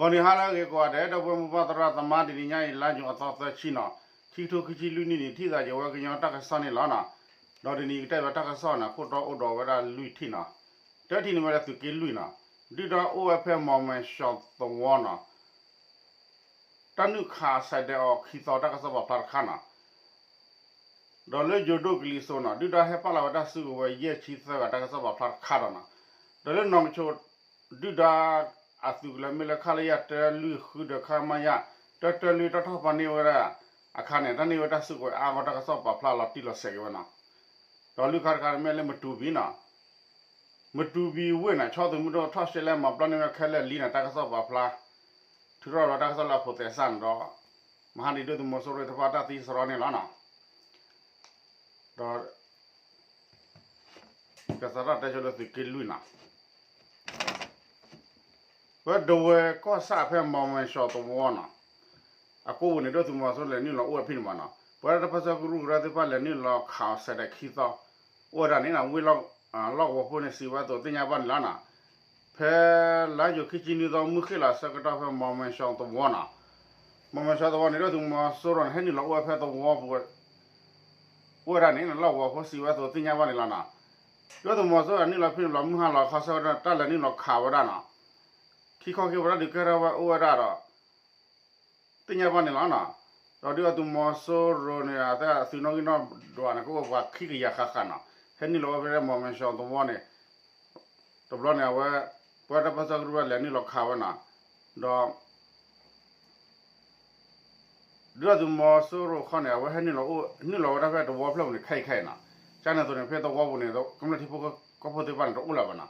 ဂီၤနံၤဟါလၢအဂ့ၤကိးဂၤဒဲး ဒီပုၢ်ဝဲၢ်မိၢ်ပၢ်သရၣ်သမါ တနံၤညါအံၤ လါယူၤအသီသၢဆံနီၤ, ခံကထိခံဆံလွံၢ်နံၣ်န့ၣ် ထံၣ်သးယဝဲကညီတၢ်ကစီၣ်န့ၣ်လီၤနီၤ. ဒီးတနံၤအံၤကတဲဘၣ်တၢ်ကစီၣ်န့ၣ် ခိၣ်တီအိၣ်ဒီးဝဲဒၣ်လွံၢ်ထံၣ်နီၤ. တထံၣ်န့ၣ်ဝဲဒၣ်သုးက့လွံၢ်နီၤ, ဒုၣ်ဒါအိၣ်ဝဲဖဲမီၢ်မဲၡီသဝီနီၤ တၢ်နုာ်ခးအစဲးဒဲးအီၤခံသီတၢ်ကစီၣ်ပာ်ဖျါတခါနီၤ. ဒီးလၢယိၤဒိၣ်ကလံၤစိးနီၤ ဒုၣ်ဒါဟဲပာ်လီၤဝဲတၢ်စုကဝဲၤယဲၢ်ဆံသၢဂၤတၢ်ကစီၣ်ပာ်ဖျါတခါဒီးနီၤ. ဒီးလၢနီၢ်ကဆိး ဒုၣ်ဒါ အသုးကလၢၤမ့ၢ်လၢ ခလရ တၢလွံၢ်ဃုဒီး ခမရ တၢတၢလွံၢ် တၢ်ထီၣ်ပာ်န့ၢ်ဝဲဒၣ်အခါန့ၣ် တၢ်န့ၢ်ဝဲတၢ်စုကဝဲၤအါဂီၢ်တၢ်ကစီၣ်ပာ်ဖျါလီၤတံၢ်လီၤဆဲးက့ၤဝဲနီၤ. ဒီးလွံၢ်ခါတခါန့ၣ်မ့ၢ်လၢ မတူပီနီၤ မတူပီဝ့ၢ်န့ၣ် ဆီသုးမုၢ်ဒိၣ်ထီၣ်ရှဲလဲၣ်မၤပျီန့ၢ်ဝဲခဲလၢာ်လံန့ၣ် တၢ်ကစီၣ်ပာ်ဖျါ ထုးထီၣ်လီၤတၢ်ကစီၣ်လၢအဖိးသဲစးန့ၣ်ဒီး မဟါန့ၣ်ဒုၣ်ဒါသုးမီၤစိရိၤသ့ၣ်တဖၣ်တၢ်သံစရီန့ၣ်လီၤနီၤ. ဒီး ကစးထီၣ်တဲဆိလၢသုးက့လွံၢ်နီၤ ပဝဲဒဝဲၢ်ကီၢ်ဆၣ်ဖဲမီၢ်မဲၡီသဝီနီၤ အကိးပူၤန့ၣ် ဒုၣ်ဒါသုးမီၤစိရိၤလဲၤနုာ်လီၤအိၣ်ဝဲဖဲန့ၣ်ဘၣ်နီၤ. ပဝဲဒၣ်တၢ်ပၢဆှၢကရူၢ်ကရၢသ့ၣ်တဖၣ်လဲၤနုာ်လီၤခးအီၤစဲးဒဲးခံသီ အိၣ်ဝဲဒၣ်န့ၣ် ဝ့ၢ် လီၢ်ကဝီၤဖိန့ၣ် စံးဝဲအသိးသ့ၣ်ညါဘၣ်န့ၣ်လီၤနီၤ. ဖဲလါယူၤခံဆံနွံသီ မုၢ်ဃ့ၢ်လီၤဆၢကတီၢ်ဖဲမီၢ်မဲၡီသဝီနီၤ မီၢ်မဲၡီသဝီန့ၣ် ဒုၣ်ဒါသုးမီၤစိရိၤန့ၣ် ဟဲနုာ်လီၤအိၣ်ဝဲဖဲသဝီပူၤ အိၣ်ဝဲဒၣ်န့ၣ် လီၢ်ကဝီၤဖိစံးဝဲအသိးသ့ၣ်ညါဘၣ်န့ၣ်လီၤနီၤ. ဒုၣ်ဒါသုးမီၤစိရိၤနုာ်လီၤဖဲန့ၣ်ဘျီ မုၢ်ဟါလီၤခီဆၢကတီၢ် တၢ်လဲၤနုာ်လီၤခးဝဲဒၣ်နီၤ. ခံခီခံပတၢ်ဒုးကဲထီၣ်ဝဲအိၣ်ဝဲဒၣ်ဒီး သ့ၣ်ညါဘၣ်န့ၣ်လီၤနီၤ. ဒီးဒုၣ်ဒါသုးမီၤစိရိၤန့ၣ် အသုးနီၣ်ဂံၢ်နီၣ်ဒွးန့ၣ် ကအိၣ်ပှၤခံကယၤဃၣ်ဃၣ်နီၤ. ဟဲနုာ်လီၤဝဲဖဲမီၢ်မဲၡီသဝီန့ၣ် တဘျီန့ၣ် အဝဲ ပဝဲတၢ်ပၢဆှၢကရူၢ်လဲၤနုာ်လီၤခးဝဲနီၤ. ဒီး ဒုၣ်ဒါသုးမီၤစိရိၤခီန့ၣ် အဝဲဟဲနုာ်လီၤအိၣ် နုာ်လီၤဝဲဒၣ်ဖဲသဝီဖျၢၣ်ပူၤန့ၣ် ခဲအံၤခဲအံၤနီၤ. ကန့ၣ်အသိးန့ၣ် ဖဲသဝီပူၤန့ၣ် ကမျၢၢ်ထံဖိကီၢ်ဖိသ့ၣ်တဖၣ်န့ၣ် တအိၣ်လၢၤဘၣ်နီၤ.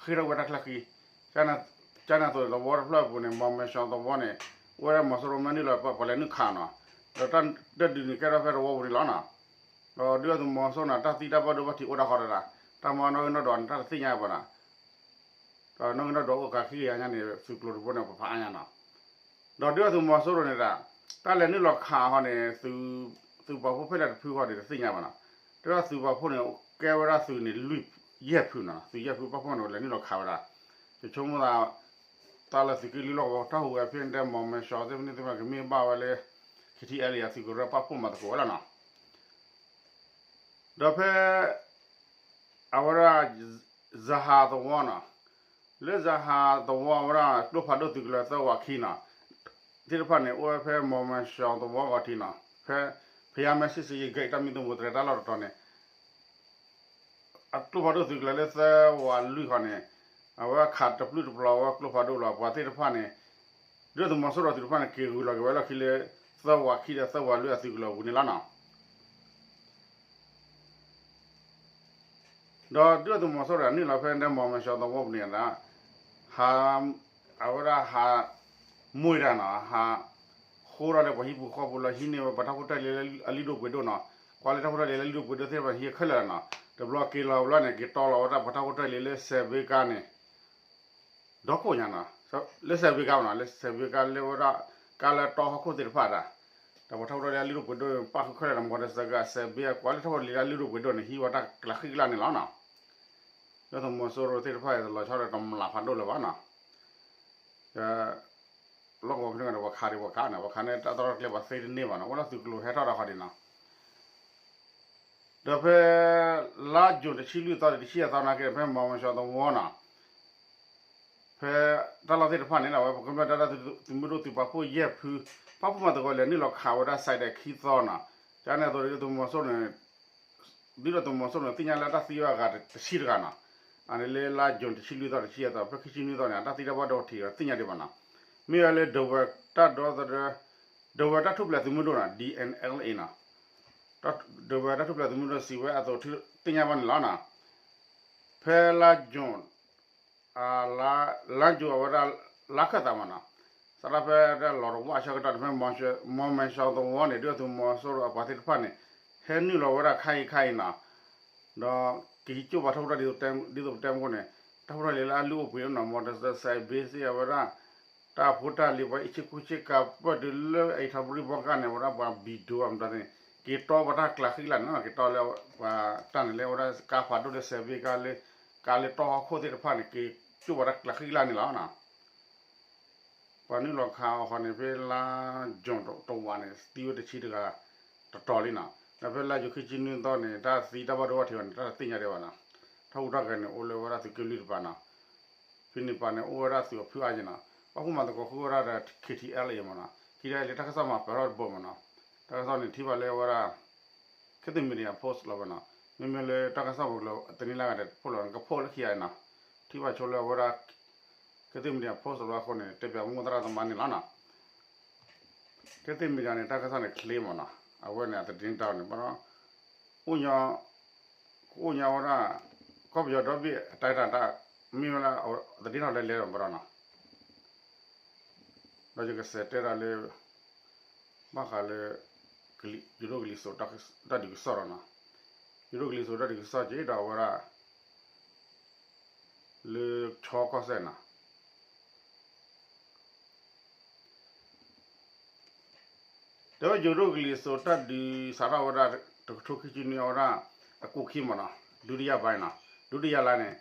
ဃ့ထီၣ်ဝဲတၢ်ချၢဃံ ကန့ၣ်အသိးန့ၣ် သဝီတဖျၢၣ်ပူၤန့ၣ် မီၢ်မဲၡီသဝီန့ၣ် အိၣ်ဝဲဒၣ်မီၤစိရိၤမ့ၢ်နုာ်လီၤပှၤလဲၤနုာ်ခးနီၤ. ဒီးတၢ်ဒုးန့ၣ်ကဲထီၣ်ဖဲသဝီပူၤန့ၣ်လီၤနီၤ. ဒီးဒုၣ်ဒါသုးမီၤစိရိၤန့ၣ် တၢ်သံတၢ်ဘၣ်ဒိဘၣ်ထံးအိၣ်ဒၣ်ဃီတဒၣ်, တၢ်မၤနီၣ်ဂံၢ်နီၣ်ဒွးန့ၣ် တၢ်တသ့ၣ်ညါဘၣ်နီၤ. ဒီးနီၣ်ဂံၢ်နီၣ်ဒွးအိၣ်ကးခံကယၤညါန့ၣ် သုးကျိၤတဘိန့ၣ် ပဖးအါညါနီၤ. ဒီးဒုၣ်ဒါသုးမီၤစိရိၤန့ၣ်ဒၣ် တၢ်လဲၤနုာ်လီၤခးအီၤန့ၣ် သုးပာ်ဖှိၣ်ဖဲလဲၣ်တဖုဃီန့ၣ် တသ့ၣ်ညါဘၣ်နီၤ. တဲဒၣ်သုးပာ်ဖှိၣ်န့ၣ် ကဲဝဲဒၣ်သုးန့ၣ် လွံၢ်ယဲၢ်ဖုနီၤ, သုးယဲၢ်ဖုပာ်ဖှိၣ်န့ၣ် လဲၤနုာ်လီၤခးဝဲဒၣ်. ယဆိကမိၣ်သး တၢ်လၢသုးက့လွံၢ်လီၢ်ကဝီၤ တၢ်ဟူးဂဲၤဖဲန့ၣ်တဲ မီၢ်မဲၡီသ့ၣ်တဖၣ်န့ၣ် ကမ့ၢ်ဘၣ်ဝဲလၢ ခ့ထံအဲလံ အသုးကရၢပာ်ဖှိၣ်မၤသကိးဝဲလီၤနီၤ. ဒီးဖဲ အဝဲဒၣ် ဇဟါသဝီနီၤ, လၢဇဟါသဝီအဝဲဒၣ် ကျိဖးဒိၣ်သုးကလၢၤသၢဝးခံနီၤ, သ့ၣ်တဖၣ်န့ၣ် အိၣ်ဝဲဖဲမီၢ်မဲၡီသဝီဂီၤထံးနီၤ, ဖဲ ဖယါမဲစ့ၣ်စ့ယဂဲး တၢ်မံသူမူတြဲၤတၢ်လီၢ်တတီၤန့ၣ် အကျိဖးဒိၣ်သုးကလၢၤလၢသၢဝးလွံၢ်ဃီန့ၣ် အဝဲခးတပျုၢ်တပျီၤဝဲကျိဖးဒိၣ်လီၤ. ပှၤသ့ၣ်တဖၣ်န့ၣ် ဒုၣ်ဒါသုးမီၤစိရိၤသုးတဖၣ်န့ၣ် က့ၤဂုၤလီၤက့ၤဝဲလီၢ်ခံလၢ သၢဝးခံဒီးသၢဝးလွံၢ်အသုးကလၢၤအပူၤန့ၣ်လီၤနီၤ. ဒီးဒုၣ်ဒါသုးမီၤစိရိၤန့ၣ် နုာ်လီၤဖဲဒဲမီၢ်မဲၡီသဝီပူၤန့ၣ် ဟး အဝဲဒၣ်ဟး မွ့ၢ်တၢ်နီၤ ဟး ဃိထီၣ်လၢပှၤဟံၣ်ပူၤဃီပူၤလီၤ ဟံးန့ၢ်ဝဲပှၤတၢ်ဖိတၢ်လံၤလၢအလံၣ်ဒိၣ်ပှ့ၤဒိၣ်နီၤ, ကွၢ်လၢတၢ်ဖိတၢ်လံၤလၢအလံၣ်ဒိၣ်ပှ့ၤဒိၣ်သ့ၣ်တဖၣ်ဟံးခဲလၢာ်နီၤ, တဘျီက့ၤလီၤဘျီန့ၣ် က့ၤတီလီၤဝဲဒၣ်ပှၤတၢ်ဖိတၢ်လံၤလၢစဲးဘ့ကါန့ၣ် ဒီကိၣ်ညါနီၤ, လၢစဲးဘ့ကါမနီၤ လၢစဲးဘ့ကါလၢဝဲဒၣ် ကါလၢတီဟီၣ်ခိၣ်သ့ၣ်တဖၣ်ဒၣ်, ဒီးပှၤတၢ်ဖိတၢ်လံၤလၢအလံၣ်ဒိၣ်ပှ့ၤဒိၣ်န့ၣ် ပၣ်ဃုာ်ခဲလၢာ်နီၤ, မီၢ်တစဲးကါစဲးဘ့ကါ ကွၢ်လၢတၢ်ဖိတၢ်လံၤလၢအလံၣ်ဒိၣ်ပှ့ၤဒိၣ်န့ၣ် ဟံးဝဲတၢ်ကျးဃံကျးန့ၣ်လီၤနီၤ. ဒုၣ်ဒါသုးမီၤစိရိၤသ့ၣ်တဖၣ်အံၤ တလီၤဆီဒီးတမျၢ်ဖးဒိၣ်လၢၤဘၣ်နီၤ. လီၢ်ကဝီၤဖဲန့ၣ်ဒီး ပှၤခးဒံးပှၤခးန့ၣ် ပှၤခးန့ၣ် တၢ်သရီတကျဲ ပှၤသ့တန့ၢ်ဘၣ်နီၤ, အိၣ်လၢသုးကျိၤဟဲထီၣ်ဒီးဃီဒံးနီၤ. ဒီးဖဲ လါယူၤတဆံလွံၢ်သီဒီးတဆံယဲၢ်သီနာ်က့ ဖဲမီၢ်မဲၡီသဝီနီၤ ဖဲတၢ်လီၢ်သ့ၣ်တဖၣ်န့ၣ် အဝဲပကမျၢၢ်တၢ်ဒီးသုးမုၢ်ဒိၣ်သုးပာ်ဖှိၣ်ယဲၢ်ဖု ပာ်ဖှိၣ်မၤသကိးလဲၤနုာ်လီၤခးဝဲဒၣ်စဲးဒဲးခံသီနီၤ, ကန့ၣ်အသိးဒုၣ်ဒါသုးမီၤစိရိၤန့ၣ် ဒုၣ်ဒါသုးမီၤစိရိၤန့ၣ် သ့ၣ်ညါလၢတၢ်သံဝဲအဂၤတဆံတဂၤနီၤ, အန့ၣ်လၢလါယူၤတဆံလွံၢ်သီတဆံယဲၢ်သီ ဖဲခံဆံနွံသီန့ၣ် အတၢ်သံတၢ်ဘၣ်ဒိထံးဒီးသ့ၣ်ညါဒံးဘၣ်နီၤ, မ့ၢ်ဝဲလၢဒဝဲၢ်တၢ်ဒီသဒၢ ဒဝဲၢ်တၢ်ထူၣ်ဖျဲးသုးမုၢ်ဒိၣ်နီၤ ဒံၣ်အဲၣ်လ်အ့ၣ်နီၤ ဒဝဲၢ်တၢ်ထူၣ်ဖျဲးသုးမုၢ်ဒိၣ်စံးဝဲအသိးသ့ၣ်ညါဘၣ်န့ၣ်လီၤနီၤ. ဖဲလါယူၤ လါယူၤအဝဲဒၣ် လါခၢၣ်သးမနီၤ, စးထီၣ်ဖဲလီၤတဝၢ်ဆၢကတီၢ်န့ၣ် ဖဲမီၢ်မဲၡီသဝီန့ၣ် ဒုၣ်ဒါသုးမီၤစိရိၤအပှၤသ့ၣ်တဖၣ်န့ၣ် ဟဲနုာ်လီၤဝဲဒၣ်ခါအံၤခါအံၤနီၤ, ဒီးက့ၤကၠိၣ်ပှၤတၢ်ဖိတၢ်လံၤ ဒ်သိးပတဲမူန့ၣ် တၢ်ဖိတၢ်လံၤလၢအလုၢ်အိၣ်ပှ့ၤဒိၣ်နီၤ မီၢ်တစဲးဘ့စ့ၢ်အဝဲဒၣ် တၢ်ဖိတၢ်လံၤ ပှၤအံးဆ့ကူဆ့ကၤပၢၢ်တုၤလၢအံးထီၣ်ဘြံၣ်ဘီကါန့ၣ် အဝဲဒၣ်ပှၤဘံၣ်ဒိၣ်အမတၤသ့ၣ် က့ၤတီပှၤတၢ်ကျးဃံကျးန့ၣ်လီၤ. က့ၤတီလၢပှၤတၢ်န့ၣ်လၢအဝဲဒၣ်ကါဖးဒိၣ်လၢစဲးဘ့ကါလၢ ကါလၢတီဟီၣ်ခိၣ်သ့ၣ်တဖၣ်န့ၣ် က့ၤကၠိၣ်ပှၤတၢ်ကျးဃံကျးန့ၣ်လီၤ. ပှၤနုာ်လီၤခးအီၤဃီန့ၣ် ဖဲလါယူၤတဝးန့ၣ် သံဝဲတဆံတဂၤ တတီၤလံနီၤ. ဒီးဖဲလါယူၤခံဆံနွံသီန့ၣ် တၢ်သံတၢ်ဘၣ်ဒိဘၣ်ထံးအီၤန့ၣ် တၢ်တသ့ၣ်ညါဒံးဘၣ်နီၤ. ထီၣ်ဟူးထီၣ်ဂဲၤန့ၣ် အိၣ်လၢဝဲဒၣ်သုးက့လွံၢ်တပၤနီၤ. ဖဲန့ၣ်ပၤန့ၣ် အိၣ်ဝဲဒၣ်သုးအဖုအါယဲနီၤ. ပာ်ဖှိၣ်မၤသကိးဃုာ်ဝဲဒၣ်ဒီး ခ့ထံအဲလ်အ့မ့ၢ်နီၤ. ခ့ထံအဲလ်အ့ တၢ်ကစီၣ်မၤပၢၢ်ထီၣ်တဘိမ့ၢ်နီၤ. တၢ်ကစီၣ်န့ၣ် ထံၣ်ဘၣ်လၢဝဲဒၣ် ကသ့ၣ် Media Post လီၤဝဲနီၤ. မ့မ့ၢ်လၢတၢ်ကစီၣ်ပူၤလၢတနံၤလၢ်ဂၤဒီး ဖိၣ်လီၤန့ၣ် ကဖိၣ်လၢခံဂၤနီၤ. ထံၣ်ဘၣ်ဆိလၢဝဲဒၣ် ကသ့ၣ် Media Post လီၤဝဲအဃိန့ၣ် တဲပၠးမိၢ်သရၣ်သမါန့ၣ်လီၤနီၤ. ကသ့ၣ် Media န့ၣ် တၢ်ကစီၣ်န့ၣ်ချ့မ့ၢ်နီၤ. အဝဲန့ၣ် အသဒ့တၢ်န့ၣ် ဘၣ်ဒီး အိၣ်ညီ ကအိၣ်ညီဝဲဒၣ် ကီၢ်ပယီၤဒီဘ့ၣ်အတၢ်တၢ်တၢ် မ့ၢ်ဝဲဒၣ် သဒ့ထီၣ်လဲလဲဒီးဘၣ်ဒီးနီၤ. ဒီးယကစးတဲဒၣ်လၢ ဘၣ်ဃးလၢ ယိၤဒိၣ်ကလံၤစိးတၢ်ဒုးကစီၣ်ဒီးနီၤ. ယိၤဒိၣ်ကလံၤစိးတၢ်ဒုးကစီၣ်က့ၤဒီးအဝဲဒၣ် လၢဆီကီၢ်စဲၣ်နီၤ. ဒီးယိၤဒိၣ်ကလံၤစိးတၢ်ဒုးစးထီၣ်ဝဲဒၣ် တကထိခံဆံနွံအဝဲဒၣ် အကူာ်ခံမ့ၢ်နီၤ, ဒုတိယပိုင်းနီၤ, ဒုတိယလါန့ၣ်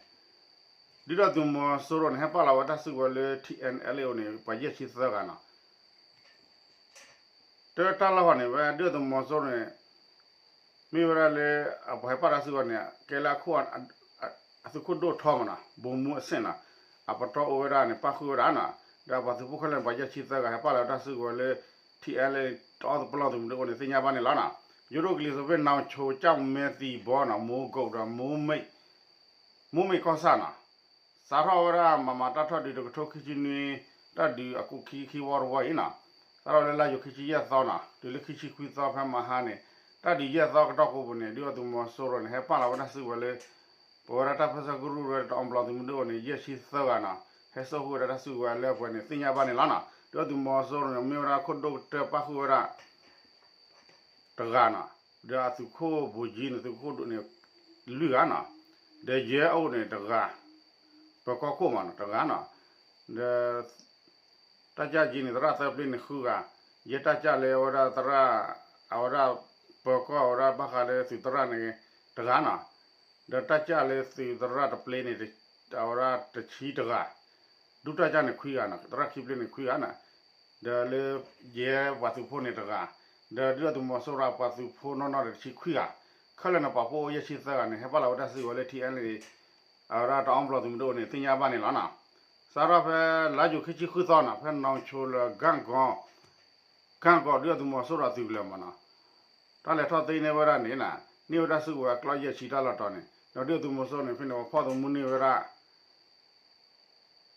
ဒုၣ်ဒါသုးမီၤစိရိၤန့ၣ် ဟဲပာ်လီၤဝဲတၢ်စုကဝဲၤလၢ ထံအဲၣ်အဲလ်အ့ အအိၣ်န့ၣ် ပှၤယဲၢ်ဆံသၢဂၤနီၤ. တၢ်လီၢ်ဃီန့ၣ် ဝဲဒၣ်ဒုၣ်ဒါသုးမီၤစိရိၤန့ၣ် မ့ၢ်ဝဲဒၣ်လၢ အပှၤဟဲပာ်တၢ်စုကဝဲၤန့ၣ် ကဲလၢအခိၣ် အသုးခိၣ်ဒိၣ်ထီမ့ၢ်နီၤ, ဗိုလ်မှူးအဆင့်နီၤ, အပတီၢ်အိၣ်ဝဲဒၣ်န့ၣ် ပၣ်ဃုာ်ဝဲဒၣ်နီၤ, ဒီးပှၤသုးဖိခဲလၢာ်န့ၣ် ပှၤယဲၢ်ဆံသၢဂၤ ဟဲပာ်လီၤဝဲတၢ်စုကဝဲၤလၢ ထံအဲၣ်အဲလ်အ့ တအီၣ်ပလီၢ်သုးမုၢ်ဒိၣ်အအိၣ်န့ၣ် သ့ၣ်ညါဘၣ်န့ၣ်လီၤနီၤ. ယိၤဒိၣ်ကလံၤစိးဖဲ နောင်ချို ကျောက်မဲသီပေါ နီၤ, မိုးကုတ် ဒီး မိုးမိတ် မိုးမိတ်ကီၢ်ဆၣ်နီၤ, စးထီၣ်ဝဲဒၣ်မၤမၤတၢ်ထီၣ်ဒုးတကထိခံဆံနွံ တၢ်ဒုးအကူာ်ခံခံဝီတဝီအံၤနီၤ, စးထီၣ်လၢလါယူၤခံဆံယဲၢ်သီနီၤ, တုၤလၢခံဆံခွံသီဖဲမဟါန့ၣ် တၢ်ဒုးယဲၢ်သီကတီၢ်ကိးပူၤန့ၣ် ဒုၣ်ဒါသုးမီၤစိရိၤန့ၣ် ဟဲပာ်လီၤဝဲတၢ်စုကဝဲၤလၢ ပဝဲဒၣ်တၢ်ပၢဆှၢကရူၢ်ဝဲတအီၣ်ပလီၢ်သုးမုၢ်ဒိၣ်အအိၣ်န့ၣ် ယဲၢ်ဆံသၢဂၤနီၤ, ဟဲစိာ်ဃုာ်ဝဲဒၣ်တၢ်စုကဝဲၤလၢအပှဲၤန့ၣ် သ့ၣ်ညါဘၣ်န့ၣ်လီၤနီၤ. ဒုၣ်ဒါသုးမီၤစိရိၤန့ၣ် မ့ၢ်ဝဲဒၣ်ခိၣ်ဒိၣ်ကတၢၢ်ပၣ်ဃုာ်ဝဲဒၣ် တဂၤနီၤ, ဒီးအသုးခိၣ်ဗိုလ်ကြီးန့ၣ် သုးခိၣ်ဒိၣ်န့ၣ် လွံၢ်ဂၤနီၤ, ဒီးယဲၢ်အအိၣ်န့ၣ်တဂၤ, ပၢၤကီၢ်ခိၣ်မးနီၤ တဂၤနီၤ, ဒီး တပ်ကြပ်ကြီးန့ၣ် သရၣ်သၢပျ့န့ၣ်ဃုဂၤ, ယဲၢ်တပ်ကြပ်လၢအဝဲဒၣ်သရၣ် အဝဲဒၣ်ပၢၤကီၢ်အဝဲဒၣ်ဘၣ်ဃးလၢသုးသရၣ်န့ၣ် တဂၤနီၤ, ဒီးတပ်ကြပ်လၢသုးသရၣ်တပျ့န့ၣ် အဝဲဒၣ်တဆံတဂၤ, ဒုတပ်ကြပ်န့ၣ်ခွံဂၤနီၤ, သရၣ်ခံပျ့န့ၣ်ခွံဂၤနီၤ, ဒီးလၢယဲၢ်ပှၤသုးဖိန့ၣ်တဂၤ, ဒီးဒုၣ်ဒါသုးမီၤစိရိၤပှၤသုးဖိနီၢ်နီၢ်ဒီးတဆံခွံဂၤ, ခဲလၢာ်န့ၣ်ပာ်ဖှိၣ်ယဲၢ်ဆံသၢဂၤန့ၣ် ဟဲပာ်လီၤဝဲတၢ်စုကဝဲၤလၢ ထံအဲၣ်အဲလ်အ့ အဝဲဒၣ်တအီၣ်ပလီၢ်သုးမုၢ်ဒိၣ်န့ၣ် သ့ၣ်ညါဘၣ်န့ၣ်လီၤနီၤ. စးထီၣ်ဖဲလါယူၤခံဆံဃုသီနီၤ, ဖဲ နောင်ချို လၢ ကန့်ဂေါ် ကန့်ဂေါ် ဒုၣ်ဒါသုးမီၤစိရိၤအသုးကလၢၤမးနီၤ, တၢ်လဲၤထီၣ်သ့န့ၢ်ဝဲဒၣ်န့ၣ်နီၤ, န့ၢ်ဝဲဒၣ်စုကဝဲၤအကျီၢ်ယဲၢ်ဆံတၢ်လီၢ်တီၤန့ၣ် ဒီးဒုၣ်ဒါသုးမီၤစိရိၤန့ၣ် ဖဲန့ၣ်ပှၤဖီၣ်သမူန့ၢ်ဝဲဒၣ်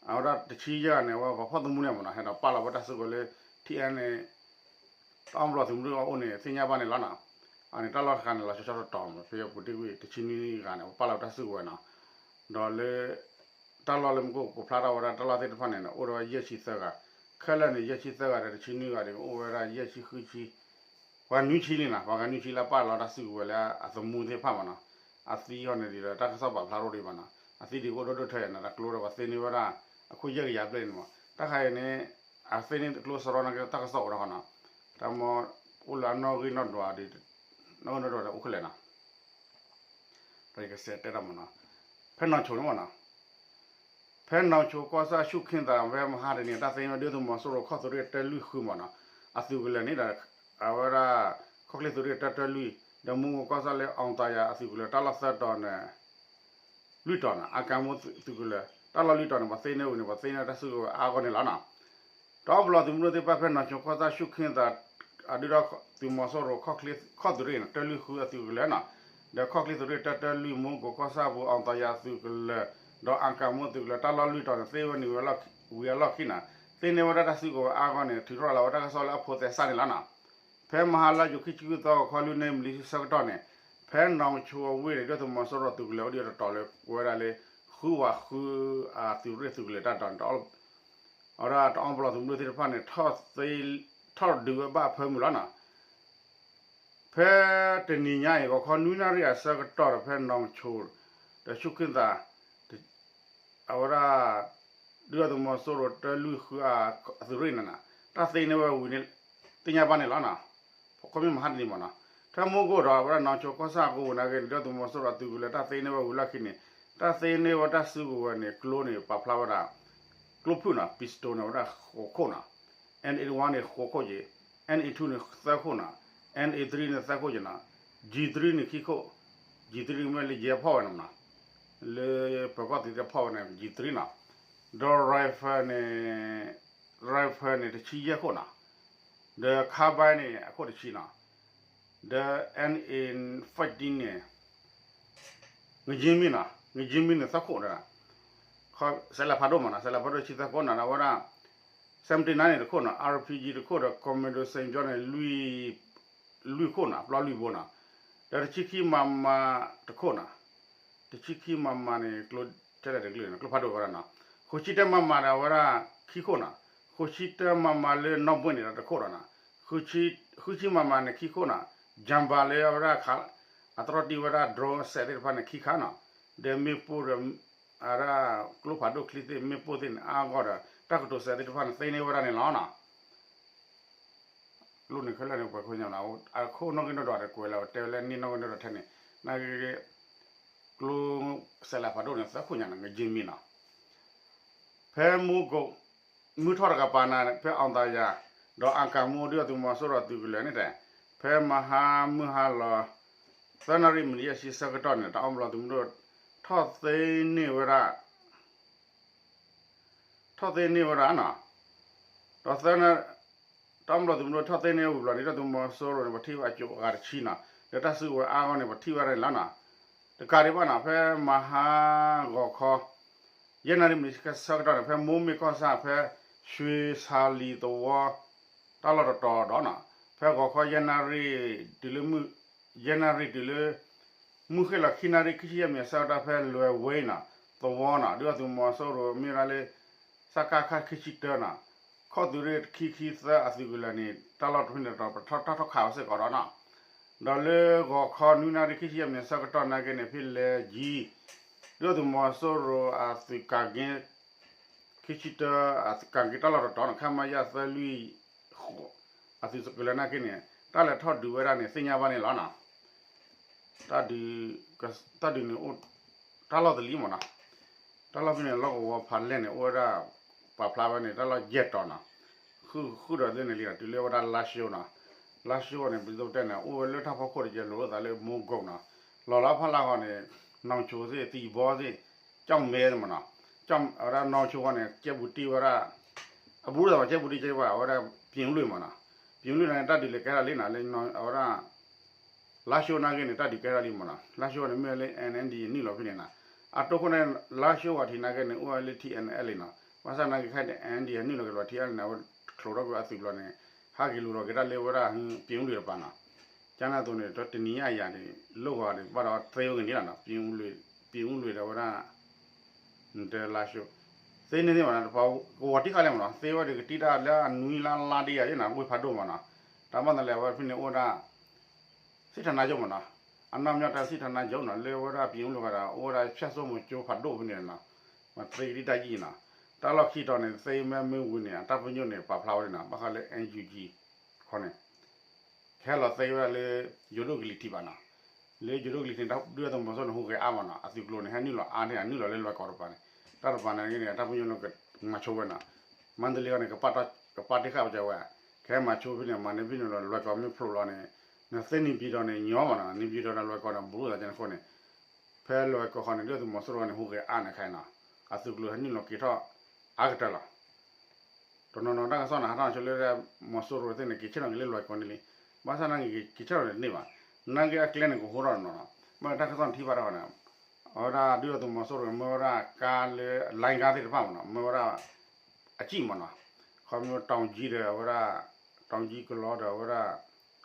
အဝဲဒၣ်တဆံယဲၢ်ဂၤန့ၣ် အဝဲပှၤဖီၣ်သမူန့ၣ်မးနီၤ ဟဲဒီးပာ်လီၤဝဲတၢ်စုကဝဲၤလၢ ထံအဲၣ်အဲလ်အ့န့ၣ် တအီၣ်ပလီၢ်သုးမုၢ်ဒိၣ်အအိၣ်န့ၣ် သ့ၣ်ညါဘၣ်န့ၣ်လီၤနီၤ. အန့ၣ်တၢ်လီၢ်တခါန့ၣ် လီၤဆီဆီတတီၤမး ဖဲပူၤတ့ၢ်ကွံာ်တဆံနွံဂၤန့ၣ် ပာ်လီၤဝဲတၢ်စုကဝဲၤနီၤ. ဒီးလၢ တၢ်လီၢ်လၢမူခိၣ်ကဖျါထီၣ်ဝဲဒၣ်တၢ်လီၢ်သ့ၣ်တဖၣ်န့ၣ် အိၣ်ဒီးဝဲယဲၢ်ဆံသၢဂၤ, ခဲလၢာ်န့ၣ် ယဲၢ်ဆံသၢဂၤဒီးတဆံနွံဂၤဒီး အိၣ်ဝဲဒၣ်ယဲၢ်ဆံဃုဆံ ပှၤနွံဆံလံနီၤ, ပှၤဂၤနွံဆံလၢပာ်လီၤတၢ်စုကဝဲၤလၢအသမူသ့ၣ်တဖၣ်မးနီၤ. အသံဃီန့ၣ်ဒ်ဒီးတၢ်ကစီၣ်ပာ်ဖျါထီၣ်ဒံးဘၣ်နီၤ, အသံဒ်ကအိၣ်ဒိၣ်ဒိၣ်ထဲယၤနီၤ, တၢ်ကျိဒီးပှၤသ့န့ၢ်ဝဲဒၣ် အခိၣ်ယဲၢ်ကယၤဘျဲၣ်န့ၣ်မး, တၢ်ခါအံၤန့ၣ် အသ့န့ၢ်ကျိစရီန့ၣ်က့ တၢ်ကစီၣ်အိၣ်ဒီးဃီနီၤ, တၢ်မ့ၢ်အိၣ်လၢအနီၣ်ဂံၢ်နီၣ်ဒွးဒီး နီၣ်ဂံၢ်နီၣ်ဒွးဒီးအိၣ်ခဲလၢာ်နီၤ. ဒီးယကစးတဲတၢ်မးနီၤ, ဖဲနီၢ်ဆိန့ၣ်မးနီၤ, ဖဲနီၢ်ဆိကီၢ်ဆၣ်ဆူၣ်ခ့သးဝဲမဟါတနံၤ တၢ်သ့န့ၢ်ဝဲဒုၣ်ဒါသုးမီၤစိရိၤခီၣ်သုးရ့ၣ်တၢလွံၢ်ဃုမးနီၤ, အသုးကလၢၤန့ၣ်ဒီး အဝဲဒၣ် ခီၣ်ချ့သုးရ့ၣ်တၢတၢလွံၢ် ဒီးမူကီၢ်ဆၣ်လၢ အောင်သာယာ အသုးကလၢၤ တၢ်လီၢ်သၢတီၤန့ၣ် လွံၢ်တီၤနီၤ, အကၤမိၣ်သုးကလၢၤ တၢ်လီၢ်လွံၢ်တီၤန့ၣ် ပှၤသ့န့ၢ်ဝဲန့ၣ် ပှၤသ့န့ၢ်တၢ်စုကဝဲၤအါဂီၢ်န့ၣ်လီၤနီၤ. တအီၣ်ပလီၢ်သုးမုၢ်ဒိၣ်သ့ၣ်တဖၣ်ဖဲနီၢ်ဆိကီၢ်ဆၣ်ဆူၣ်ခ့သး အဒုၣ်ဒါသုးမီၤစိရိၤခီၣ်ချ့ခီၣ်သုးရ့ၣ်န့ၣ် တၢလွံၢ်ဃုအသုးကလၢၤနီၤ, ဒီးခီၣ်ချ့သုးရ့ၣ်တၢတၢလွံၢ် မူကီၢ်ဆၣ်ပူၤ အောင်သာယာသုးကလၢၤ ဒီးအကၤမိၣ်သုးကလၢၤ တၢ်လီၢ်လွံၢ်တီၤန့ၣ် သ့ဝဲန့ၣ်ဝံၤအလီၢ်ခံနီၤ, သ့န့ၢ်ဝဲဒၣ်တၢ်စုကဝဲၤအါဂီၢ်န့ၣ် ထုးထီၣ်လီၤဝဲတၢ်ကစီၣ်လၢအဖိးသဲစးန့ၣ်လီၤနီၤ. ဖဲမဟါလါယူၤခံဆံဃုသီဂီၤခီလွံၢ်နၣ်ရံၣ်မံးနံးဆၢကတီၢ်န့ၣ် ဖဲနီၢ်ဆိအဝ့ၢ်န့ၣ် ဒုၣ်ဒါသုးမီၤစိရိၤသုးကလၢၤအိၣ်ဒံးတတီၤလၢ ဝဲဒၣ်လၢ ဃုဝးဃုအသုးရ့ၣ်သုးကလၢၤတၢ်တီၤန့ၣ် အဝဲဒၣ်တအီၣ်ပလီၢ်သုးမုၢ်ဒိၣ်သ့ၣ်တဖၣ်န့ၣ် ထီၣ်ဒုးဝဲဘၣ်အဖၢမုၢ်လီၤနီၤ. ဖဲတနံၤညါအံၤ ဂီၤခီနွံနၣ်ရံၣ်အဆၢကတီၢ်ဒီး ဖဲနီၢ်ဆိ ဒီးဆူၣ်ခ့သး အဝဲဒၣ် ဒုၣ်ဒါသုးမီၤစိရိၤတၢလွံၢ်ဃုအသုးရ့ၣ်န့ၣ်နီၤ တၢ်သ့န့ၢ်ဝဲဝံၤန့ၣ် သ့ၣ်ညါဘၣ်န့ၣ်လီၤနီၤ. ခီမ့ၢ်မဟါတနံၤမးနီၤ ဖဲမူကအိၣ်ဒီး အဝဲဒၣ်နီၢ်ဆိကီၢ်ဆၣ်အကဝီၤန့ၣ်က့ၤန့ၣ် ဒုၣ်ဒါသုးမီၤစိရိၤအသုးကလၢၤ တၢ်သ့န့ၢ်ဝဲဝံၤလီၢ်ခံန့ၣ် တၢ်သ့န့ၢ်ဝဲတၢ်စုကဝဲၤန့ၣ် ကျိန့ၣ် ပာ်ဖျါဝဲဒၣ် ကျိဖုၣ်နီၤ pistol န့ၣ် အဝဲဒၣ်ဃိးခိၣ်နီၤ, N eighty-one န့ၣ် ဃိးခိၣ်က့ၤ, N eighty-two န့ၣ် သၢခိၣ်နီၤ, N eighty-three န့ၣ် သၢခိၣ်က့ၤနီၤ, G three န့ၣ် ခံခိၣ်, G three မ့ၢ်လၢယဲဖီၣ်ဝဲန့ၣ်နီၤ, လၢပၢၤကီၢ်သံးသ့ၣ်ဖီၣ်ဝဲန့ၣ် G three နီၤ, ဒီး rifle န့ၣ် rifle န့ၣ် တဆံယဲၢ်ခိၣ်နီၤ, ဒီး carbine န့ၣ် အခိၣ်တဆံနီၤ, ဒီး N A fifteen န့ၣ် ငကၠ့မံနီၤ, ငကၠ့မံန့ၣ် သၢခိၣ်ဒီး စဲးလးဖးဒိၣ်မးနီၤ, စဲးလးဖးဒိၣ်ဆံသၢခိၣ်နီၤ, ဒီးအဝဲဒၣ် seventy-nine န့ၣ်တခိၣ်နီၤ, R P G တခိၣ်ဒီး Commando Saint John န့ၣ် လွံၢ်ခိၣ်နီၤ, ပျီလွံၢ်ဘိနီၤ, ဒီးတဆံခံ MM တခိၣ်နီၤ, တဆံခံ MM န့ၣ် ကျိထဲလဲၣ်တကလုာ်န့ၣ် ကျိဖးဒိၣ်ဝဲဒၣ်နီၤ, ဃုဆံတၢ MM ဒီးအဝဲဒၣ်ခံခိၣ်နီၤ, ဃုဆံတၢ MM လၢနီၣ်ဘွ့ၣ်န့ၣ်ဒီးတခိၣ်ဒီးနီၤ, ဃုဆံ MM န့ၣ် ခံခိၣ်နီၤ, ကၠၣ်ဘၣ်လၢအဝဲဒၣ်ခး အတြီတံၢ်ဝဲဒၣ် drone စဲးသ့ၣ်တဖၣ်န့ၣ် ခံခါနီၤ, ဒီးမ့ၣ်ပိၢ်ဒီး အဝဲဒၣ်ကျိဖးဒိၣ်ချံသ့ၣ် မ့ၣ်ပိၢ်သ့ၣ်န့ၣ် အါဂီၢ်ဒီး တၢ်ကတိၤစဲးသ့ၣ်တဖၣ်န့ၣ် သ့န့ၢ်ဝဲဒၣ်န့ၣ်လီၤနီၤ. ကျိန့ၣ်ခဲလၢာ်န့ၣ် ပှၤခိၣ်ညါနီၤ, အခိၣ်နီၣ်ဂံၢ်နီၣ်ဒွးဒီးကွဲးလီၤ တဲဝဲလၢန့ၢ်နီၣ်ဂံၢ်နီၣ်ဒွးထဲန့ၣ်, နာ်က့ ကျိစဲးလးဖးဒိၣ်န့ၣ် သၢခိၣ်ညါန့ၣ် ငကၠ့မံနီၤ, ဖဲမူကိး မုၢ်ထီၣ်တကပၤန့ၣ် ဖဲအီၣ်သးယၤ ဒီးအကၤမူ ဒုၣ်ဒါသုးမီၤစိရိၤအသုးကလၢၤန့ၣ်တဲ, ဖဲမဟါမုၢ်ဟါလီၤ သၢနၣ်ရံၣ်မံးနံးယဲၢ်ဆံဆၢကတီၢ်န့ၣ် တၢ်အီၣ်ဘျီသုးမုၢ်ဒိၣ် ထီၣ်သ့န့ၢ်ဝဲဒၣ် ထီၣ်သ့န့ၢ်ဝဲဒၣ်နီၤ, ဒီးသၢနၣ် တၢ်အီၣ်ဘျီသုးမုၢ်ဒိၣ်ထီၣ်သ့န့ၢ်ဝံၤဘျီန့ၣ် ဒုၣ်ဒါသုးမီၤစိရိၤန့ၣ် ပထံၣ်ဝဲအကၠိအဂၤတဆံနီၤ, ဒီးတၢ်စုကဝဲၤအါဂီၢ်န့ၣ် ပထံၣ်ဝဲဒၣ်န့ၣ်လီၤနီၤ, တကးဒံးဘၣ်နီၤ ဖဲမဟါဂီၤခီ ယဲၢ်နၣ်ရံၣ်မံးနံးဆၢကတီၢ်န့ၣ် ဖဲမိၢ်မ့ၢ်ကီၢ်ဆၣ် ဖဲ ရွှေဆာလီၤ သဝီ တၢ်လီၢ်တတီၤဒီးနီၤ, ဖဲဂီၤခီယဲၢ်နၣ်ရံၣ်တုၤလၢ ယဲၢ်နၣ်ရံၣ်တုၤလၢ မုၢ်ဃ့ၢ်လီၤခံနၣ်ရံၣ် ခံဆံယဲၢ်မံးနံးဆၢကတီၢ် ဖဲလွဲၤဝ့နီၤ သဝီနီၤ ဒုၣ်ဒါသုးမီၤစိရိၤမ့ၢ်ဝဲဒၣ်လၢ စကခ ခံဆံတၢနီၤ, ခီၣ်သုးရ့ၣ်ခံဆံသၢအသုးကလၢၤန့ၣ် တၢ်လီၢ်တဖုန့ၣ်ဒီး ပထီၣ်တၢ်ထီၣ်ခးဝဲစ့ၢ်ကီးဒီးနီၤ, ဒီးလၢဂီၤခီနွံနၣ်ရံၣ်ခံဆံယဲၢ်မံးနံးဆၢကတီၢ်နာ်က့န့ၣ် ဖဲလဲၤယံၤ ဒုၣ်ဒါသုးမီၤစိရိၤအသုးကၢ်က့ ခံဆံတၢ အသုးကၢ်က့တၢ်လီၢ်တတီၤန့ၣ် ခမရ သၢလွံၢ်ဃိး အသုးကလၢၤနာ်က့န့ၣ် တၢ်လဲၤထီၣ်ဒုးဝဲဒၣ်န့ၣ် သ့ၣ်ညါဘၣ်န့ၣ်လီၤနီၤ, တၢ်ဒုး တၢ်ဒုးန့ၣ်အိၣ် တၢ်လီၢ်တလံၤမ့ၢ်နီၤ, တၢ်လီၢ်ဖဲန့ၣ် လီၢ်ကဝီၤဖးလဲၢ်န့ၣ် အိၣ်ဝဲဒၣ် ပာ်ဖျါဝဲန့ၣ် တၢ်လီၢ်ယဲၢ်တီၤနီၤ, ဃုာ်ဃုာ်ဒီးလၢန့ၣ်လံနီၤ တုၤလၢဝဲဒၣ်လါၡိနီၤ, လါၡိန့ၣ် ပဒိတဲန့ၣ် အိၣ်ဝဲလၢတၢ်ဖီခိၣ်တကဲ လိၤလိာ်သးလၢမူကိးနီၤ, လီၤလီၤဖးလၢဂီၤန့ၣ် နီၢ်ဆိသ့ၣ် သံဘီသ့ၣ် ကၠီၣ်မဲသ့ၣ်မ့ၢ်နီၤ, အဝဲဒၣ်နီၢ်ဆိဂီၢ်န့ၣ် ကဲဘူးတံၢ်ဝဲဒၣ် အဘူးလိာ်သးဘၣ် ကဲဘူးတံၢ်ကဲဘၣ် အဝဲဒၣ် ပြင်ဦးလွင် မ့ၢ်နီၤ, ပြင်ဦးလွင် န့ၣ် တၢ်ဒုးလဲၤကဲထီၣ်လံနီၤ လၢအဝဲဒၣ် လါၡိနာ်က့န့ၣ် တၢ်ဒုးကဲထီၣ်လံမ့ၢ်နီၤ, လါၡိန့ၣ် မ့ၢ်လၢ NND နုာ်လီၤဖဲန့ၣ်နီၤ, အတိၢ်ခိၣ်န့ၣ် လါၡိဂီၤထံးနာ်က့န့ၣ် အိၣ်ဝဲလၢ TNLA နီၤ, ဘၣ်ဆၣ်နာ်က့ခဲအံၤ NND နုာ်လီၤက့ၤလီၤ TNLA န့ၣ် အဝဲချိးထီၣ်ကွံာ်အသုးဘျီန့ၣ် ဟးက့ၤလူၤလီၤက့ၤတၢ်လၢဝဲဒၣ် ပြင်ဦးလွင် တပၤနီၤ, ကန့ၣ်အသိးန့ၣ် တနံၤညါအံၤန့ၣ် လီၢ်ဂီၤန့ၣ် ဘၣ်ဒီးသ့ဝဲက့ၤန့ၣ်လီၤနီၤ, ပြင်ဦးလွင် ဒီးဝဲဒၣ် နတဲလါၡိ သ့န့ၢ်သ့မ့ၢ်နီၤ, တပှၤကဝီၤတံၢ်ဃာ်လဲၣ်မ့ၢ်နီၤ, သ့ဝဲဒၣ်ကတံၢ်တၢ်လၢအနွံလါလါဒ်ယၤယဲနီၤ ဝ့ၢ်ဖးဒိၣ်မ့ၢ်နီၤ, တၢ်ဘၣ်သးလဲၣ် အဝဲဖဲန့ၣ်အိၣ်ဝဲဒၣ် စစ်ဌာနချုပ်မ့ၢ်နီၤ, အနောက်မြောက်တိုင်း စစ်ဌာနချုပ်နီၤ, လၢဝဲဒၣ် ပြင်ဦးလွင် ဝဲဒၣ် အိၣ်ဝဲဒၣ် ဖြတ်ၣ်စိမိၤကၠိဖးဒိၣ်ဖဲန့ၣ်နီၤ, မ့ၢ်သ့ကတံၢ်တၢ်ယံာ်နီၤ, တၢ်လီၢ်ခံတီၤန့ၣ် သ့မ့ၢ်မ့ၢ်ဝံၤန့ၣ် အတၢ်ပညိၣ်န့ၣ် ပာ်ဖျါဝဲန့ၣ်နီၤ, ဘၣ်ဃးလၢ NUG ခီန့ၣ် ကဟဲလီၤသ့ဝဲဒၣ်လၢ ယိၤဒိၣ်ကလံၤထံးဘၣ်နီၤ, လၢယိၤဒိၣ်ကလံၤထံး ဒုၣ်ဒါသုးမီၤစိရိၤန့ၣ် ဟူးဂဲၤအါမ့ၢ်နီၤ, အသုးကျိၤန့ၣ် ဟဲနုာ်လီၤအါန့ၢ် အနုာ်လီၤလၢလွဲၢ်ကီၢ်တပၤန့ၣ်, တၢ်တပၤန့ၣ်က့န့ၣ် အတၢ်ပညိၣ်လၢကမၤဆိဝဲနီၤ, မါတလ့အံၤန့ၣ် ကပာ်တ့ၢ်ဃာ်ဝဲကဝဲ, ကဟဲမၤဆိဖဲန့ၣ် မၤန့ၢ်ဖဲန့ၣ်လီၤ လွဲၢ်ကီၢ်မ့ၢ်ဖျိးလီၤန့ၣ်, နသ့န့ၣ်ပၠံၤဒီးန့ၣ်ညီမ့ၢ်နီၤ, န့ၣ်ပၠံၤဒီးန့ၣ်လွဲၢ်ကီၢ်န့ၣ် ဘူးလိာ်သးကဲန့ၣ်အဃိန့ၣ်, ဖဲလွဲၢ်ကီၢ်ဃီန့ၣ် ဒုၣ်ဒါသုးမီၤစိရိၤန့ၣ် ဟူးဂဲၤအါန့ၣ်ခဲအံၤနီၤ, အသုးကျိၤဟဲနုာ်လီၤက့ၤထီၣ် အါကတၢၢ်လီၤ. တနီၤနီၤတၢ်ကစီၣ်န့ၣ် ဟးထီၣ်ဆိလၢ မီၤစိရိၤသ့ၣ်န့ၣ် က့ၤဆ့ၣ်နီၤက့ၤလၢလွဲၢ်ကီၢ်န့ၣ်လံ, ဘၣ်ဆၣ်နာ်က့ က့ၤဆ့ၣ်နီၤန့ၣ်တန့ၢ်ဘၣ်, နာ်က့အကျဲန့ၣ် ကဟိထီၣ်နီၤနီၤ, ဘၣ်တၢ်ကစီၣ်န့ၣ်ထံၣ်ဘၣ်တခီန့ၣ်, အဝဲဒၣ်ဒုၣ်ဒါသုးမီၤစိရိၤ မ့ၢ်ဝဲဒၣ်ကါလၢ လိုင်းကားသ့ၣ်တဖၣ်မ့ၢ်နီၤ, မ့ၢ်ဝဲဒၣ် အစံၣ်မ့ၢ်နီၤ, ခီမ့ၢ် တောင်ကြီး ဒီးအဝဲဒၣ် တောင်ကြီး ကလီ ဒီးအဝဲဒၣ်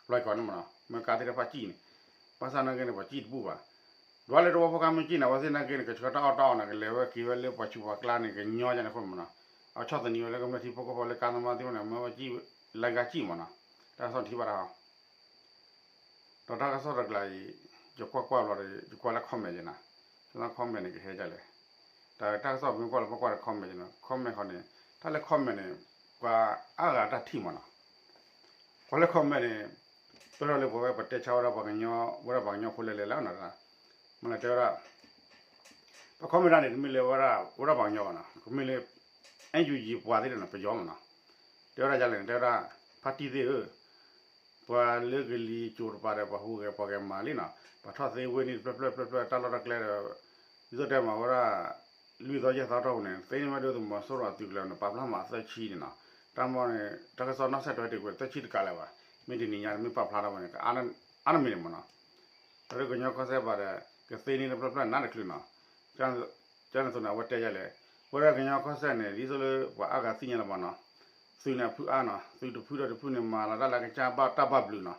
လွဲၢ်ကီၢ်န့ၣ်မ့ၢ်နီၤ, မ့ၢ်ကါသ့ၣ်တဖၣ်စံၣ်န့ၣ်, ဘၣ်ဆၣ်နာ်က့န့ၣ် ပှၤစံၣ်တဘူၣ်ဘၣ် ဒွးလၢတဝီဖိခါမ့ၢ်စံၣ်န့ၣ် အဝဲသ့ၣ်နာ်က့န့ၣ် ကဆှၢတၢ်အီၣ်တၢ်အီန့ၣ် ကလဲၤဝဲက့ၤဝဲလၢပှၤဆူးပှၤကျါန့ၣ် ကညီယဲန့ၣ်အဃိမ့ၢ်နီၤ, အဆီၣ်သနံးဝဲလၢကမျၢၢ်ထံဖိကီၢ်ဖိလၢကါသမားသ့ၣ်တဖၣ်န့ၣ် မ့ၢ်ဝဲစံၣ် လိုင်းကား စံၣ်မ့ၢ်နီၤ, တၢ်ကစီၣ်ထံၣ်ဘၣ်တၢ်ဟီ ဒီးတၢ်ကစီၣ်တကျါအံၤ ယကွၢ်ကွၢ်ဘျီဒီး ယကွၢ်လၢ comment ယဲနီၤ, လၢ comment န့ၣ် ကဟဲဒ်လဲၣ်, တၢ်တၢ်ကစီၣ်မ့ၢ်ကွၢ်လၢပကွၢ်လၢ comment ယဲနီၤ, comment ဃီန့ၣ် တၢ်လၢ comment န့ၣ် ပှၤအါဂၤတၢ်ထံၣ်မ့ၢ်နီၤ, ကွၢ်လၢ comment န့ၣ် ပၢၢ်ထီၣ်လၢပဝဲပတဲဆါဝဲဒၣ်ပှၤကညီ ဝဲဒၣ်ပှၤကညီဖိလဲၣ်လဲၣ်လီၤနီၤ, မ့ၢ်လၢတဲဝဲဒၣ် ပ comment တၢ်န့ၣ် တမ့ၢ်လၢဝဲဒၣ် ဝဲဒၣ်ပှၤကညီဘၣ်နီၤ, ကမ့ၢ်လၢ အဲၣ်ယူၣ်ယံၤပှၤသ့ၣ်တဖၣ်န့ၣ် ပယီၤမးနီၤ, တဲဝဲဒၣ်ယလဲၣ်န့ၣ် တဲဝဲဒၣ် ဖါတံၢ်သ့ၣ်ဧၢ, ပှၤလၢကလံၤစိးတပၤဒီး ပှၤဟူးဂဲၤပှၤဂဲၤမၤလံနီၤ, ပှၤထီၣ်သ့ဝ့ၢ်န့ၣ်တဖျၢၣ်ဖျၢၣ်ဖျၢၣ်ဖျၢၣ် တၢ်လီၢ်တၢ်ကျဲဒီး ဒ်သိးတဲမၤဝဲဒၣ် လွံၢ်သီယဲၢ်သီတီၢ်ပူၤန့ၣ် သ့န့ၢ်ဝဲဒၣ်သုးမီၤစိရိၤအသုးကလၢၤန့ၣ် ပာ်ဖျါမးသၢဆံန့ၣ်နီၤ, တၢ်မီန့ၣ် တၢ်ကစီၣ်နီၣ်ဆဲးထွဲတ့ၢ်ကွံာ်သၢဆံတကးလၢၤဘၣ်, မ့ၢ်တနံၤညါမ့ၢ်ပာ်ဖျါထီၣ်ဝဲန့ၣ် အါန့ၢ်မ့ၢ်န့ၣ်မးနီၤ, ဒီးကညီကီၢ်စဲၣ်ပၤဒီး ကသ့န့ၢ်တဖျၢၣ်ဖျၢၣ်နးတချုးနီၤ, ကန့ၣ်သိးန့ၣ် အဝဲတဲယလဲၣ်, ဝဲဒၣ်ကညီကီၢ်စဲၣ်န့ၣ် ဒ်သိးလၢပှၤအါဂၤသ့ၣ်ညါလၢၤဘၣ်နီၤ, သုးန့ၣ်အဖုအါနီၤ, သုးတဖုဒီးတဖုန့ၣ် မၤလီၤတၢ်လၢအကစၢ်ဘၣ်တၢ်ဘၣ်ဘျုးနီၤ,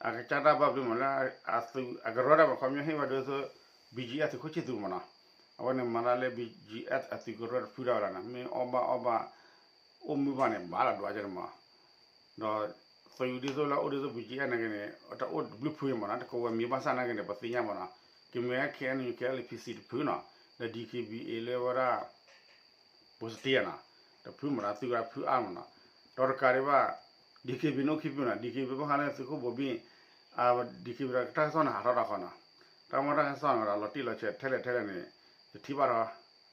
အကစၢ်တၢ်ဘၣ်ဘျုးမးလၢ အသုးအကရၢတၢ်မး ခီပညီဟ့ၣ်ဝဲဒၣ်သုး ဘီၣ်ကၠံၣ်အဲၣ် သုးခိၣ်ဆံၣ်သူးမးနီၤ, အဝဲန့ၣ်မၤတၢ်လၢ ဘီၣ်ကၠံၣ်အဲၣ် အသုးကရၢတဖုဒၣ်ဝဲဒၣ်န့ၣ် မ့ၢ်အီၣ်ဘၣ်အီဘၣ် အိၣ်မုာ်ဘၣ်န့ၣ် ဘၣ်လီၤဒွးကန့ၣ်မး ဒီးသုးဒ်သိးလၢအိၣ်ဒ်သိး ဘီၣ်ကၠံၣ်အဲၣ် နာ်က့န့ၣ် တအိၣ်တဘျုးဖုန့ၣ်မးနီၤ, တကဝဲၤမံၤဘၣ်ဆၣ်နာ်က့န့ၣ် ပသ့ၣ်ညါမးနီၤ, ကမ့ၢ်ဝဲ ခ့ၣ်အဲၣ်ယူၣ် ခ့ၣ်အဲၣ်ယူၣ် ပီၣ်စံၣ်တဖုနီၤ, ဒီး ဒံၣ်ခ့ၣ်ဘံၣ်အ့ၣ် လၢဝဲဒၣ် ပီၣ်စတ့နီၤ, တဖုမးနီၤ သုးဝဲဒၣ်ဖုအါမးနီၤ, ဒီးတကးဒံးဘၣ် ဒံၣ်ခ့ၣ်ဘံၣ် နီၣ်ခ့ၣ်ဘံၣ်နီၤ, ဒံၣ်ခ့ၣ်ဘံၣ် ဘၣ်ဃးလၢသုးခိၣ်ဘိၣ်ဘံၣ် ဒံၣ်ခ့ၣ်ဘံၣ်ဒီးတၢ်ကစီၣ်န့ၣ် ဟးထီၣ်တၢ်ဃီနီၤ, တၢ်မီတၢ်ကစီၣ်န့ၣ်ဒီး လီၤတံၢ်လီၤဆဲးထဲလဲၣ်ထဲလဲၣ်န့ၣ် ယထံၣ်ဘၣ်ထီၣ်,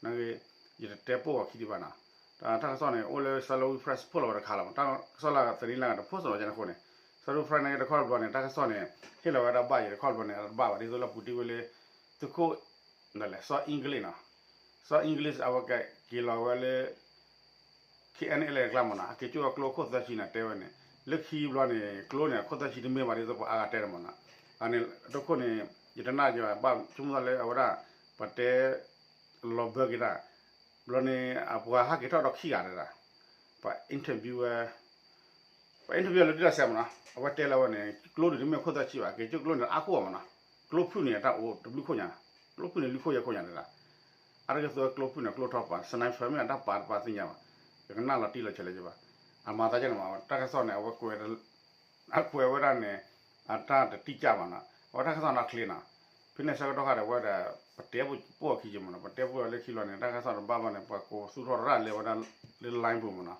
နာ်က့ ယတတဲပိာ်အီၤခံဒံးဘၣ်နီၤ, တၢ်ကစီၣ်န့ၣ် အိၣ်လၢ Salween Press ဖိလီၤဝဲတခါလီၤ, တၢ်ကစီၣ်လၢ သန့ၤလၢ် တဖိးစိးဝဲကန့ၣ်အဃိန့ၣ် Salween Press နာ်က့တခီတဘျီန့ၣ် တၢ်ကစီၣ်န့ၣ် ဟ့ၣ်လီၤဝဲဒၣ်ဘၣ်ယဲၢ်တခီတဘျီန့ၣ် အတဘၣ်ဘၣ် ဒ်သိးလၢပူၤတ့ၢ်ဝဲလၢ သုးခိၣ် ဒ်လဲၣ် စီၤ English နီၤ, စီၤ English အဝဲကက့ၤလီၤဝဲလၢ ခ့ၣ်အဲၣ်ယူၣ် အကျါမးနီၤ, အက့ၤကၠိၣ်အကျိခိၣ်သၢဆံန့ၣ် တဲဝဲန့ၣ် လၢခံဘျီန့ၣ် ကျိန့ၣ် အခိၣ်သၢဆံတမ့ၢ်ဘၣ် ဒ်သိးပှၤအါဂၤတဲန့ၣ်မးနီၤ, အန့ၣ်တခိၣ်န့ၣ် ယတနာ်က့ၤဘၣ် ဘၣ်ဆိကမိၣ်သးလၢအဝဲဒၣ် ပှၤတဲ လီၤဘၢက့ၤတၢ်, ဘျီန့ၣ် အပှၤဟးက့ၤထီၣ်ဒီးခံဂၤတဒၣ်, ပှၤ interview ဝဲ ပှၤ interview လၢဒုၣ်ဒါစဲးမးနီၤ, အဝဲတဲလၢဝဲန့ၣ် ကျိဒုးတမ့ၢ်ခိၣ်သၢဆံဘၣ်, က့ၤကၠိၣ်ကျိန့ၣ် အါခိၣ်ဘၣ်မးနီၤ, ကျိဖုၣ်န့ၣ် အတၢ်အိၣ်တဘျုးခိၣ်ညါ, ကျိဖုၣ်န့ၣ် လွံၢ်ခိၣ်ယဲၢ်ခိၣ်ညါတဒၣ်, အါတက့ၢ်သိးကျိဖုၣ်န့ၣ် ကျိထီၣ်ပာ် sniper မ့ၢ်အတၢ်ပာ်တပာ်သ့ၣ်ညါဘၣ်, ယကနၣ်လီၤတံၢ်လီၤဆဲးလၢၤဘၣ်, အမၤသးကန့ၣ်မး တၢ်ကစီၣ်န့ၣ် အဝဲကွဲး အကွဲးဝဲဒၣ်န့ၣ် အတၢ်တတံၢ်ကၢ်ဘၣ်နီၤ, အဝဲတၢ်ကစီၣ်နီၣ်ချ့နီၤ, ဖဲန့ၣ်ဆၢကတီၢ်ခါဒီး အဝဲဒၣ် ပတဲပိာ်အခံက့မးနီၤ, ပတဲပိာ်လၢခံလီၤန့ၣ် တၢ်ကစီၣ်တဘၣ်ဘၣ်န့ၣ် ပှၤကိးသူၣ်ထီၣ်ရၣ်လၢဝဲဒၣ်လၢ line ပူၤမးနီၤ,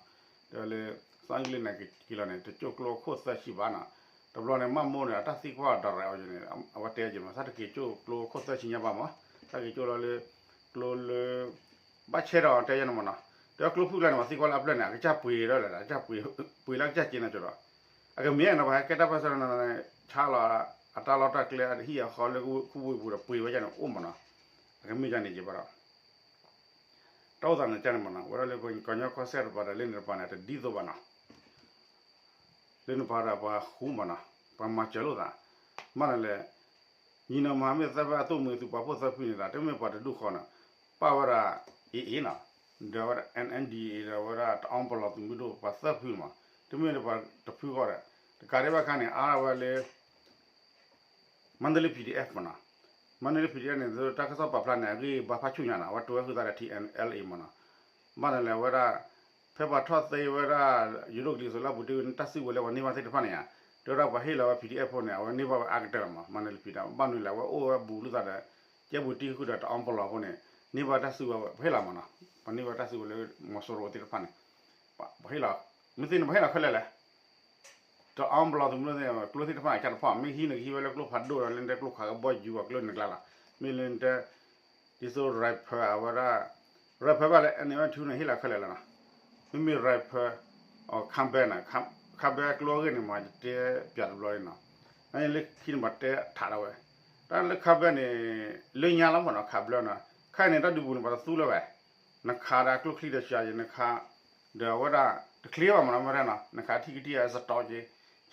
တဲလၢ စီၤအ့ကလံးန့ၣ် က့ၤလီၤန့ၣ် တကၠိၣ်ကျိခိၣ်သၢဆံဘၣ်နီၤ, တဘျီန့ၣ် မၢ်မိၢ်န့ၣ် အတၢ်သံကွၢ်ဒီးရဲၣ်အီၤန့ၣ် အဝဲတဲက့မး တၢ်တက့ၤကၠိၣ်ကျိခိၣ်သၢဆံညါဘၣ်မး, တၢ်က့ၤကၠိၣ်လီၤလၢ ကျိလၢ ဘၣ်ဆဲဒီးတဲယဲၢ်န့ၣ်မးနီၤ, တဲကျိဖုၣ်ကျါန့ၣ် ပှၤသံကွၢ်လၢအပျဲၢ်န့ၣ် အကစၢ်ပှ့ၤဒီးလဲၣ်, အကစၢ်ပှ့ၤလၢအကစၢ်က့န့ၣ်ကၠီဒီး အကမ့ၢ်နီၤ ပှၤဟဲကဲတၢ်ပၢၢ်ဆၢန့ၣ် ဆါလီၤ အတၢ်လီၢ်တၢ်ကျဲ အဟံၣ်အဃီလၢခူပူၤပူၤဒီး ပှ့ၤဝဲကန့ၣ်အိၣ်မးနီၤ, အကမ့ၢ်ကန့ၣ်က့ဘၣ်ဒီး တၢ်အိၣ်သးန့ၣ်ကန့ၣ်မးနီၤ, ဝဲဒၣ်လၢပကညီကီၢ်စဲၣ်တပၤဒီးလၢန့ၣ်တပၤန့ၣ် တဒ်သိးဘၣ်နီၤ, လၢန့ၣ်တပၤဒီးပှၤဃူမးနီၤ, ပှၤမၤစၢၤလိာ်သး, မ့ၢ်န့ၣ်လဲၣ် ညီနောင်မဟာမိတ်သၢဖက်အသုးမုၢ်သုးပာ်ဖှိၣ်သၢဖုန့ၣ်ဒီး တမ့ၢ်ပှၤတဒူၣ်ဃီနီၤ, ပာ်ဝဲဒၣ် AA နီၤ, ဒီးဝဲဒၣ် NNDAA ဒီးဝဲဒၣ်တအီပလီၢ်သုးမုၢ်ဒိၣ် ပှၤသၢဖုမး, တမ့ၢ်ပှၤတဖုဃီဒီး တကးဒံးဘၣ်ခါန့ၣ် အါဝဲလၢ မန္တလေး PDF မးနီၤ, မန္တလေး PDF န့ၣ် တၢ်ကစီၣ်ပာ်ဖျါန့ၣ် အဂ့ၢ်ဘါဖးဆူၣ်ညါနီၤ, အဝဲတုၤဝဲဃုာ်သးဒီး TNLA မးနီၤ, ဘၣ်န့ၣ်လဲၣ် အဝဲဒၣ် ဖဲပှၤထီၣ်သ့ဝဲဒၣ် ယိၤဒိၣ်ကလံၤစိးလၢအပူၤတ့ၢ်ဝဲန့ၣ် တၢ်စုကဝဲၤလၢပှၤန့ၢ်ဘၣ်သ့ၣ်တဖၣ်န့ၣ်ဧါ, တဲဝဲဒၣ်ပှၤဟ့ၣ်လီၤဝဲ PDF ဖိန့ၣ် အဝဲန့ၢ်ဘၣ်ဝဲအါကတၢၢ်လီၤမး, မန္တလေး PDF ဘၣ်မနုၤလဲၣ် အဝဲအိၣ်ဝဲဘူးလိာ်သးဒီး ကဲဘူးတံၢ်ဃုာ်ဒီးတအီပလီၢ်အဃိန့ၣ် န့ၢ်ဘၣ်တၢ်စုကဝဲၤ ပှၤဟ့ၣ်လီၤမးနီၤ, ပှၤန့ၢ်ဘၣ်တၢ်စုကဝဲၤလၢ မီၤစိရိၤသ့ၣ်တဖၣ်န့ၣ် ပှၤဟ့ၣ်လီၤ, မ့ၢ်သ့ၣ်န့ၣ် ပှၤဟ့ၣ်လီၤခဲလၢာ်လဲၣ် တအီပလီၢ်သုးမုၢ်ဒိၣ်သ့ၣ် ကျိသ့ၣ်တဖၣ်န့ၣ် ကၢ်တဖၣ် မ့ၢ်ဟံးန့ၣ် ကဟံးဝဲလၢကျိဖးဒိၣ်ဒီး လၢနတဲကျိခးကဘီယူၤအကျိန့ၣ်ကျါလီၤ, မ့ၢ်လၢနတဲ ဒ်သိး rifle အဝဲဒၣ် rifle ဘၣ်လၢ နဝဲထူန့ၣ် ဟ့ၣ်လီၤခဲလၢာ်လီၤနီၤ, မ့မ့ၢ် rifle အီၤ ခါဘဲနီၤ, ခါဘဲကျိအဂ့ၢ်န့ၣ် မ့ၢ်ယတဲပျးတဘျီအံၤနီၤ, နလၢခံန့ၣ် ပှၤတဲထးဒၣ်ဝဲ, တၢ်လၢခါဘဲန့ၣ် လၢညါလီၤမးနီၤ ခးဘျၢနီၤ, ခါအံၤန့ၣ် တၢ်ဒုးပူၤန့ၣ် ပှၤတသူလၢၤဝဲ နခးဒီးကျိချံဒီးစှၤယံၤ နခး ဒီးအဝဲဒၣ် တချ့ဘၣ်မးနီၤ မ့ၢ်တဲနီၤ နခးထံၣ်ကထံၣ်အစတီက့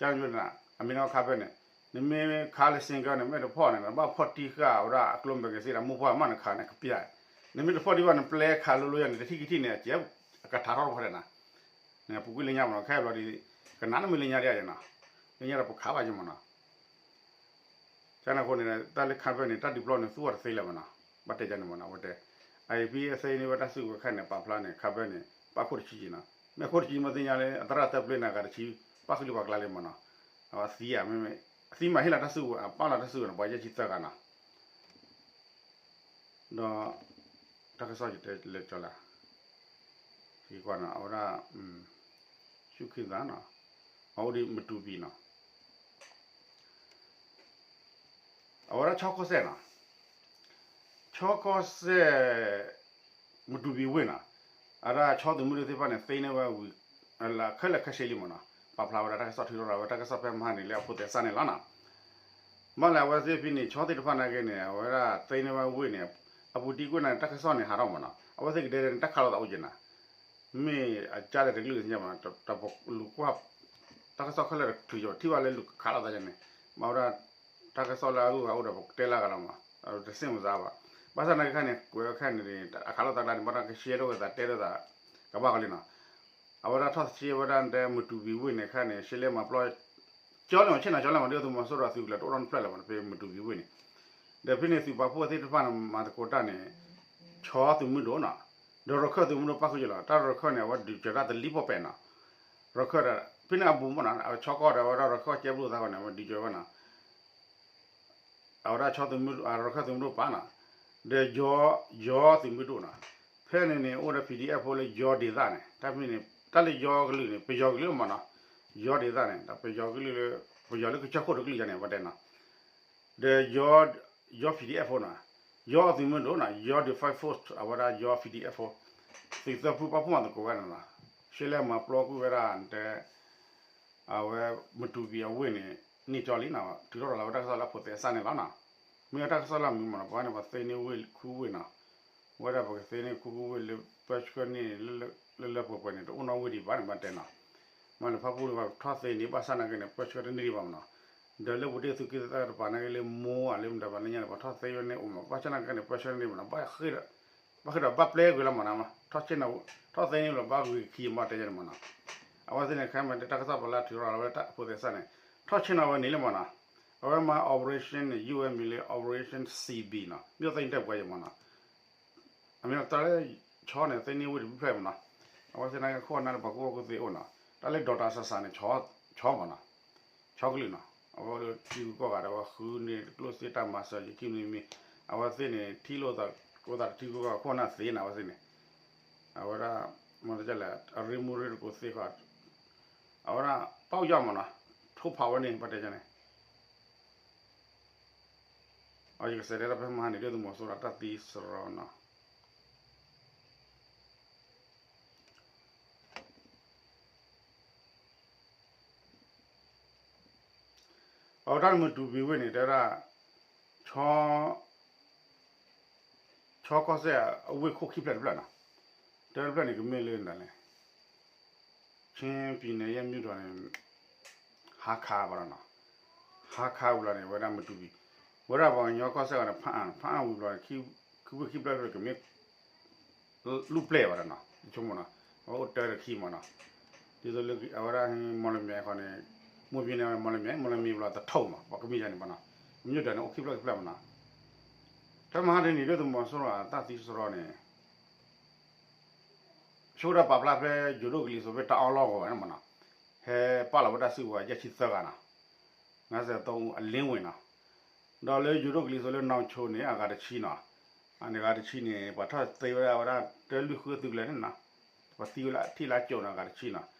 ၤ, ကန့ၣ် အမ့ၢ်နခါဘဲန့ၣ် နမ့ၢ်ခးလၢ single န့ၣ် မ့ၢ်တဖီၣ်န့ၣ် နဘၣ်ဖီၣ်တံၢ်ဃာ်ဝဲဒၣ်အကျိ magazine ဒီးမိၢ်ပှၢ်မးနခးန့ၣ် ကပျၢ်, နမ့ၢ်တဖီၣ်ဒံးဘၣ်န့ၣ် ပျဲခးလိၤလိၤယၤန့ၣ် တထံၣ်ကထံၣ်န့ၣ် အကဲ အကထးထီၣ်တဖီၣ်တဲနီၤ, နပူၤကွံာ်လၢညါမးနီၤ ခဲဘျီဒီး ကနၣ်နမ့ၢ်လၢညါဒံးယၤနီၤ, လၢညါဒီးပခးဘၣ်ယံၤမးနီၤ ကန့ၣ်အဃိန့ၣ် တၢ်လၢခါဘဲန့ၣ် တၢ်ဒုးပျီန့ၣ် သူအီၤတသ့လၢၤဘၣ်နီၤ, ဘၣ်တဲကန့ၣ်မးနီၤ အဝဲတဲ, အအံၤဖဲအသ့န့ၢ်ဝဲတၢ်စုကဝဲၤခဲအံၤန့ၣ် ပာ်ဖျါန့ၣ် ခါဘဲန့ၣ် ပၣ်ဃိတဆံက့ၤနီၤ, မ့ၢ်ဃိတဆံမ့ၢ်သ့ၣ်ညါလၢ အသရၣ်သၢပျ့ၤန့ၣ် အဂၤတဆံ ပၣ်ဃုာ်လၢပှၤကျါလံမးနီၤ, အဝဲသံဧါ မ့မ့ၢ် အသံမးဟ့ၣ်လီၤတၢ်စုကဝဲၤ အပာ်လီၤတၢ်စုကဝဲၤန့ၣ် ပှၤယဲၢ်ဆံသၢဂၤနီၤ ဒီး တၢ်ကစီၣ်ယတဲလဲၤကၠီလၢ ယကွၢ်နီၤ အဝဲဒၣ် ဆူၣ်ခ့သးနီၤ အအိၣ်ဒံးမတူပံနီၤ အဝဲဒၣ်ဆီကီၢ်စဲၣ်နီၤ ဆီကီၢ်စဲၣ် မတူပံဝ့ၢ်နီၤ အဝဲဒၣ်ဆီသုးမုၢ်ဒိၣ်သ့ၣ်တဖၣ်န့ၣ် သ့န့ၢ်ဝဲဝံၤ ခဲလၢာ်ခဲဆ့လံမ့ၢ်နီၤ, ပာ်ဖျါဝဲဒၣ်တၢ်ကစီၣ်ထုးထီၣ်ရၤဝဲတၢ်ကစီၣ်ဖဲမဟါန့ၣ်လၢအဖိးသဲစးန့ၣ်လီၤနီၤ. ဘၣ်လဲၣ်အဝဲသ့ၣ်ဖဲန့ၣ် ဆီသ့ၣ်တဖၣ်နာ်က့န့ၣ် အဝဲဒၣ်သ့န့ၢ်ဝဲဝ့ၢ်န့ၣ် အပူၤတံၤကွံာ်န့ၣ် တၢ်ကစီၣ်န့ၣ်ဟးထီၣ်မ့ၢ်နီၤ, အဝဲသ့ၣ်ကဒဲဒဲန့ၣ် တၢ်ခးလိာ်သးအိၣ်က့ၤနၤ မ့ၢ်အကါလဲၣ်တကလုာ်မ့ၢ်နီၤ, တၢ်ပလူၤကွၢ် တၢ်ကစီၣ်ခဲလၢာ်တချုးယီၤ ထံၣ်ဘၣ်လၢလူၤခးလိာ်သးန့ၣ်, မ့ၢ်ဝဲဒၣ် တၢ်ကစီၣ်လၢအဂုၤအဂၤအိၣ်ဒီးပကတဲလၢအဂၤလီၤမး, တသ့ၣ်မၤစၢၤဘၣ်. ဘၣ်ဆၣ်နာ်က့ခါန့ၣ် ကွဲးဝဲခါန့ၣ် အခးလိာ်သးကျါန့ၣ် ဘၣ်တၢ်ကရှဲထီၣ်ဝဲသးတဲလိာ်သး ကဘၣ်ဃီလံနီၤ. အဝဲဒၣ်ထီၣ်သ့ဝဲဒၣ်တဲမတူၤဘံၤဝ့ၢ်န့ၣ်ခါန့ၣ် ရှဲလဲမၤပျီ ကၠီလၢမ့ၢ်ဆ့ၣ်နီၤ ကၠီလၢမ့ၢ်ဒ်သိးမီၤစိရိၤအသုးကလၢၤတအိၣ်နီတဖျၢၣ်လၢၤမး ဖဲမတူၤဘံၤဝ့ၢ်န့ၣ်, ဒီးဖဲန့ၣ်သုးပာ်ဖှိၣ်သ့ၣ်တဖၣ်န့ၣ် မၤသကိးတၢ်န့ၣ် ဆီသုးမုၢ်ဒိၣ်နီၤ, ဒီးရခၢၣ်သုးမုၢ်ဒိၣ်ပၣ်ဃုာ်ယလီၤ, တၢ်ရခၢၣ်န့ၣ် အဝဲဒုးစၢၤတၢ်တလံၣ်ပီၣ်ပဲးနီၤ, ရခၢၣ်ဒီး ဖဲန့ၣ်အဘူးမ့ၢ်နီၤ အဝဲဆီကီၢ်ဒီးအဝဲဒၣ်ရခၢၣ်ကဲဘျုးသးဃီန့ၣ် အဝဲဒုးစၢၤဝဲနီၤ အဝဲဒၣ်ဆီသုးမုၢ် ရခၢၣ်သုးမုၢ်ဒိၣ်ပာ်နီၤ, ဒီးယီ ယီသုးမုၢ်ဒိၣ်နီၤ, ဖဲန့ၣ်န့ၣ် အိၣ်ဒီး ပီၣ်ဒံၣ်အဲၣ်ဖိ လၢယီဒ့သၣ်န့ၣ် တၢ်ဖဲန့ၣ် တၢ်လၢယီကလုာ်န့ၣ် ပယီၤကလုာ်မ့ၢ်နီၤ, ယီဒ့သၣ်န့ၣ် ဒီးပယီၤကလုာ်လၢ ပယီၤလၢကစၢၢ်ခိၣ်တကလုာ်ယါန့ၣ် အဝဲတဲနီၤ, ဒီး ယီ ပီၣ်ဒံၣ်အဲၣ်ဖိနီၤ, ယီသုးမုၢ်ဒိၣ်နီၤ ယီ Defense Force အဝဲဒၣ်ယီ ပီၣ်ဒံၣ်အဲၣ်ဖိ သုးသၢဖုပာ်ဖှိၣ်မၤသကိးဝဲန့ၣ်နီၤ, ရှဲလဲမၤပျီကွံာ်ဝဲဒၣ်တဲ အဝဲမတူၤဘံၤအဝ့ၢ်န့ၣ် န့ၢ်ကၠီလံနီၤ, ထုးထီၣ်ရၤလီၤဝဲတၢ်ကစီၣ်လၢအဖိးသဲစးန့ၣ်လီၤနီၤ, မ့ၢ်ဝဲတၢ်ကစီၣ်လၢအမုာ်မ့ၢ်နီၤ, ပှၤန့ၣ် ပှၤသ့န့ၢ်ဝ့ၢ်ခူဝ့ၢ်နီၤ, ဝဲဒၣ်ပကသ့န့ၢ်ခူခူဝ့ၢ်လၢ ပၢဆှၢန့ၣ် လၢလၢပှဲၤပှဲၤန့ၣ် တအိၣ်နီၣ်ဝ့ၢ်ဒံးဘၣ်န့ၣ် ဘၣ်တဲနီၤ, မ့ၢ်လၢဖၣ်ပူၤန့ၣ် ပှၤထီၣ်သ့န့ၣ် ဘၣ်ဆၣ်နာ်က့န့ၣ် ပၢဆှၢတန့ၢ်ဒံးဘၣ်မ့ၢ်နီၤ, ဒီးလၢပူၤတ့ၢ်သုးက့သးတပၤနာ်က့လၢမိၢ်အလၢမတၤပၤလၢညါန့ၣ် ပှၤထီၣ်သ့ဝဲန့ၣ်အိၣ်မး ဘၣ်ဆၣ်နာ်က့န့ၣ် ပၢဆှၢတန့ၢ်မ့ၢ်နီၤ, ဘၣ်ဃ့ဒီး ဘၣ်ဃ့ဒီးဘၣ်ပျဲကွံာ်လီၤမ့ၢ်နီၤ, ထီၣ်ဆ့ၣ်နီၤ ထီၣ်သ့န့ၢ်လီၤ ဘၣ်ဂ့ၤခံမ့ၢ်တဲယါန့ၣ်မ့ၢ်နီၤ, အဝဲသ့ၣ်န့ၣ် ခဲမ့ၢ်တၢ်ကစီၣ်ပှၤလၢထုးထီၣ်လီၤဝဲတၢ်ဖိးသဲစးန့ၣ် ထီၣ်ဆ့ၣ်နီၤဝဲန့ၣ်လံမ့ၢ်နီၤ, အဝဲမၤ operation န့ၣ် ယူၢ်ဝဲမံၤလၢ Operation C B နီၤ, မ့ၢ်သ့ၣ်ညါတဲပှၤယါမ့ၢ်နီၤ, အမ့ၢ်တၢ်လၢ ဆီန့ၣ် သ့န့ၢ်ဝ့ၢ်တဖျၢၣ်မ့ၢ်နီၤ, အဝဲသ့ၣ်နာ်က့ခိၣ်နၢ်လၢပှၤကူၣ်ဘၣ်ကူၣ်သ့အိၣ်နီၤ, တၢ်လၢ Doctor Sasa န့ၣ် ဆီမ့ၢ်နီၤ, ဆီကလုာ်နီၤ, အဝဲလၢထံဂုၤကီၢ်ဂၤဒီး အဝဲဃုန့ၢ်ကျိၣ်စ့တၢ်မၤစၢၤ ယခံမံၤမံၤ, အဝဲသ့ၣ်န့ၣ် ထံၣ်လိာ်သး ကိးသးတထံဂုၤကီၢ်ဂၤခိၣ်နၢ်သ့နီၤ အဝဲသ့ၣ်န့ၣ်, အဝဲဒၣ် မ့ၢ်တလဲၣ် အရ့မူရ့တကိးသ့ခီ, အဝဲဒၣ် ပီၣ်ယီၣ်မ့ၢ်နီၤ, ထိၣ်ဖးဝဲန့ၣ် ဘၣ်တဲန့ၣ် အယကစးတဲတၢ်ဖဲမဟါန့ၣ် ဒ်သုးမီၤစိရိၤတၢ်သံစရီနီၤ, အဝဲတၢ်မတူၤဘံၤဝ့ၢ်န့ၣ် တဲဝဲဒၣ် ဆီကီၢ်စဲၣ်အဝ့ၢ်ခိၣ်ခံဖျၢၣ်တဖျၢၣ်နီၤ, တဲတဖျၢၣ်န့ၣ် ကမ့ၢ်လၢနလဲၣ် ချင်းပြည်နယ်ရဲ့မြို့တော်န့ၣ် ဟါခါဘၣ်ဒီးနီၤ, ဟါခါဝံၤလီၤန့ၣ် ဝဲဒၣ်မတူၤဘံၤ, ဝဲဒၣ်ပှၤကညီကီၢ်စဲၣ်ဂၤန့ၣ် ဖးအံၤ ဖးအံၤဝံၤဘျီန့ၣ် ခံဝ့ၢ်ခံဖျၢၣ်ကမ့ၢ် လူၢ်ပျဲၢ်ဘၣ်ဒီးနီၤ ယဆိကမိၣ်နီၤ, အဝဲအိၣ်တၢ်တခံမ့ၢ်နီၤ, ဒ်သိးလၢအဝဲဒၣ် မော်လမြိုင်ဃီန့ၣ် မိၢ်ပၠ့န့ၣ် မော်လမြိုင် မော်လမြိုင်ဘျီတထိၣ်မး ပှၤကမ့ၢ်ယါန့ၣ်မ့ၢ်နီၤ, မ့ၢ်ဒၣ်န့ၣ် အိၣ်ခံဖျၢၣ်ခံဖျၢၣ်မ့ၢ်နီၤ, တၢ်မဟါတနံၤ ဒ်သုးမီၤစိရိၤအတၢ်သံစရီန့ၣ် ဆိကတၢၢ်ပာ်ဖျါဖဲယိၤဒိၣ်ကလံၤစိးဖဲတၢ်အီလီၢ်ဂီၤဝဲန့ၣ်မ့ၢ်နီၤ, ဟဲပာ်လီၤဝဲတၢ်စုကဝဲၤယဲၢ်ဆံသၢဂၤနီၤ, ငါးဆယ့်သုံးဦး အလင်းဝင်နီၤ, ဒီးလၢယိၤဒိၣ်ကလံၤစိးလၢ နောင်ချို န့ၣ် အဂၤတဆံနီၤ, အန့ၣ်ဂၤတဆံန့ၣ် ပှၤထီၣ်သ့ဝဲဒၣ်ဝဲဒၣ်တၢ်လွံၢ်ဃုသုးကလၢၤန့ၣ်နီၤ, ပှၤသံ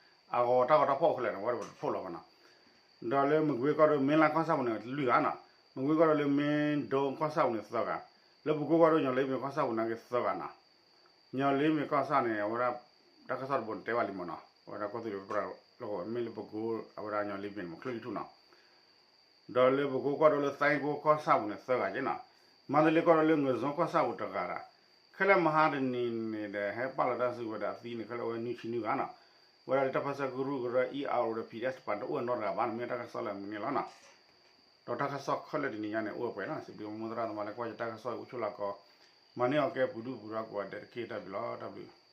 ဝဲလၢထံၣ်လၢကၠိန့ၣ် အဂၤတဆံနီၤ, အဂီၤတၢ်ဂီၤတၢ်ဖီၣ်အိၣ်ခဲလၢာ်န့ၣ် ဝဲဒၣ်ပတဖီၣ်လီၤဘၣ်နီၤ, ဒီးလၢမကွ့ကီၢ်ဒိၣ် မင်းလမ်းကီၢ်ဆၣ်ပူၤန့ၣ် လွံၢ်ဂၤနီၤ, မကွ့ကီၢ်ဒိၣ်လၢမင်းဒုံကီၢ်ဆၣ်ပူၤန့ၣ်သၢဂၤ, လၢပကိကီၢ်ဒိၣ် ညီလ့မ့ၢ်ကီၢ်ဆၣ်ပူၤနာ်က့သၢဂၤနီၤ, ညီလ့မ့ၢ်ကီၢ်ဆၣ်န့ၣ် အဝဲဒၣ် တၢ်ကစီၣ်တဘိန့ၣ်တဲဘၣ်လံမ့ၢ်နီၤ, အဝဲဒၣ်ကီၢ်သူလ့ၤပရၢလီၢ်ကဝီၤ မ့ၢ်လၢပကိ အဝဲဒၣ်ညီလ့မ့ၢ်န့ၣ် မ့ၢ်ချၢၣ်လံထူၣ်နီၤ ဒီးလၢပကိကီၢ်ဒိၣ်လၢ သဲကိကီၢ်ဆၣ်ပူၤန့ၣ် သၢဂၤက့နီၤ, မန္တလေးကီၢ်ဒိၣ်လၢ ငွေစုံကီၢ်ဆၣ်ပူၤတဂၤဒၣ်, ခဲလၢာ်မဟါတနံၤန့ၣ်ဒီး ဟဲပာ်လီၤတၢ်စုကဝဲၤဒီးအသံန့ၣ် ခဲလၢာ်အိၣ်ဝဲနွံဆံနွံဂၤနီၤ, ဝဲဒၣ်လၢတၢ်ပၢဆှၢကရူၢ်ကရၢ E R O ဒီး P D S တပၤန့ၣ် တအိၣ်နီတဂၤဘၣ်န့ၣ် မ့ၢ်တၢ်ကစီၣ်လၢအမုာ်န့ၣ်လီၤနီၤ, ဒီးတၢ်ကစီၣ်ခဲလၢာ်တနံၤညါန့ၣ် အိၣ်ဝဲပှဲၤနီၤ, စံးဘျုးမိၢ်သရၣ်သမါလၢကွၢ်ယတၢ်ကစီၣ်အိၣ်ဆူၣ်လီၤကီး, မၤန့ၢ်အီၤကဲပူၤဒုၣ်ပူၤဒါကိးဂၤဒဲးတက့ၢ် တၢ်ဘျုးလီၤ တၢ်ဘျုး